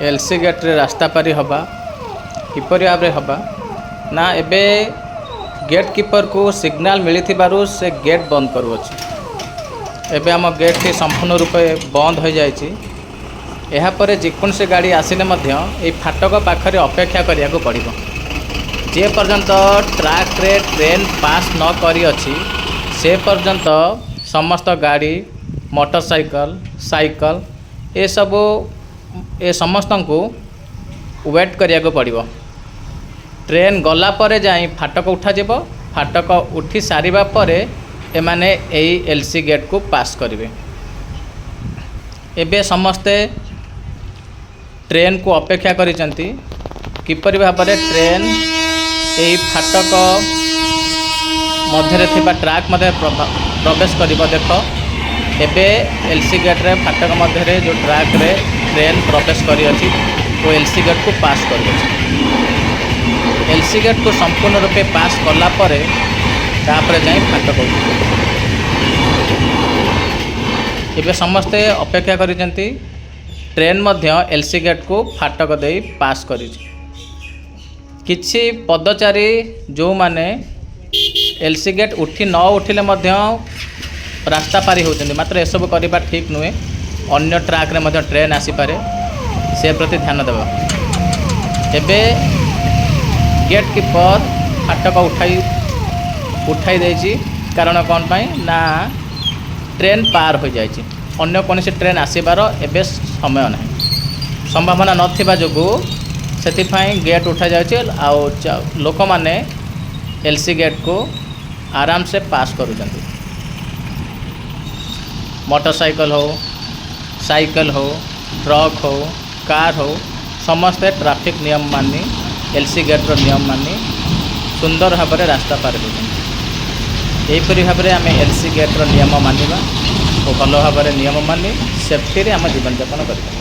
L C ଗେଟ୍ରେ ରାସ୍ତା ପାରି ହେବା। କିପରି ଭାବରେ ହେବା ନା, ଏବେ ଗେଟ୍ କିପରକୁ ସିଗ୍ନାଲ ମିଳିଥିବାରୁ ସେ ଗେଟ୍ ବନ୍ଦ କରୁଅଛି। ଏବେ ଆମ ଗେଟ୍ଟି ସମ୍ପୂର୍ଣ୍ଣ ରୂପେ ବନ୍ଦ ହୋଇଯାଇଛି। ଏହାପରେ ଯେକୌଣସି ଗାଡ଼ି ଆସିଲେ ମଧ୍ୟ ଏଇ ଫାଟକ ପାଖରେ ଅପେକ୍ଷା କରିବାକୁ ପଡ଼ିବ। ଯେ ପର୍ଯ୍ୟନ୍ତ ଟ୍ରାକ୍ରେ ଟ୍ରେନ୍ ପାସ୍ ନ କରିଅଛି, ସେ ପର୍ଯ୍ୟନ୍ତ ସମସ୍ତ ଗାଡ଼ି, ମୋଟର ସାଇକେଲ, ସାଇକେଲ ଏସବୁ ଏ ସମସ୍ତଙ୍କୁ ୱେଟ୍ କରିବାକୁ ପଡ଼ିବ। ଟ୍ରେନ୍ ଗଲା ପରେ ଯାଇ ଫାଟକ ଉଠାଯିବ। ଫାଟକ ଉଠି ସାରିବା ପରେ ଏମାନେ ଏଇ ଏଲ୍ ସି ଗେଟ୍କୁ ପାସ୍ କରିବେ। ଏବେ ସମସ୍ତେ ଟ୍ରେନ୍କୁ ଅପେକ୍ଷା କରିଛନ୍ତି, କିପରି ଭାବରେ ଟ୍ରେନ୍ ଏଇ ଫାଟକ ମଧ୍ୟରେ ଥିବା ଟ୍ରାକ୍ ମଧ୍ୟରେ ପ୍ରବେଶ କରିବ। ଦେଖ, ଏବେ ଏଲ୍ ସି ଗେଟ୍ରେ ଫାଟକ ମଧ୍ୟରେ ଯେଉଁ ଟ୍ରାକ୍ରେ ଟ୍ରେନ୍ ପ୍ରବେଶ କରିଅଛି ଓ ଏଲ୍ ସି ଗେଟ୍କୁ ପାସ୍ କରିଅଛି। ଏଲ୍ ସି ଗେଟ୍କୁ ସମ୍ପୂର୍ଣ୍ଣ ରୂପେ ପାସ୍ କଲା ପରେ ତାପରେ ଯାଇ ଫାଟକ ଉଠିବ। ଏବେ ସମସ୍ତେ ଅପେକ୍ଷା କରିଛନ୍ତି। ଟ୍ରେନ୍ ମଧ୍ୟ ଏଲ୍ ସି ଗେଟ୍କୁ ଫାଟକ ଦେଇ ପାସ୍ କରିଛି। କିଛି ପଦଚାରୀ ଯେଉଁମାନେ ଏଲ୍ ସି ଗେଟ୍ ଉଠି ନ ଉଠିଲେ ମଧ୍ୟ ରାସ୍ତା ପାରି ହେଉଛନ୍ତି, ମାତ୍ର ଏସବୁ କରିବା ଠିକ୍ ନୁହେଁ। ଅନ୍ୟ ଟ୍ରାକ୍ରେ ମଧ୍ୟ ଟ୍ରେନ୍ ଆସିପାରେ, ସେ ପ୍ରତି ଧ୍ୟାନ ଦେବା। ଏବେ ଗେଟ୍ କିପର ଫାଟକ ଉଠାଇ ଦେଇଛି। କାରଣ କ'ଣ ପାଇଁ ନା, ଟ୍ରେନ୍ ପାର ହୋଇଯାଇଛି। ଅନ୍ୟ କୌଣସି ଟ୍ରେନ୍ ଆସିବାର ଏବେ ସମୟ ନାହିଁ, ସମ୍ଭାବନା ନଥିବା ଯୋଗୁଁ ସେଥିପାଇଁ ଗେଟ୍ ଉଠାଯାଉଛି ଆଉ ଲୋକମାନେ ଏଲ୍ ସି ଗେଟ୍କୁ ଆରାମସେ ପାସ୍ କରୁଛନ୍ତି। ମୋଟର ସାଇକେଲ ହେଉ, ସାଇକେଲ ହେଉ, ଟ୍ରକ୍ ହେଉ, କାର୍ ହେଉ, ସମସ୍ତେ ଟ୍ରାଫିକ୍ ନିୟମ ମାନି, ଏଲ୍ ସି ଗେଟ୍ର ନିୟମ ମାନି ସୁନ୍ଦର ଭାବରେ ରାସ୍ତା ପାର ହେଉଛନ୍ତି। ଏହିପରି ଭାବରେ ଆମେ ଏଲ୍ ସି ଗେଟ୍ର ନିୟମ ମାନିବା ଓ ଭଲ ଭାବରେ ନିୟମ ମାନି ସେଫ୍ଟିରେ ଆମ ଜୀବନଯାପନ କରିବା।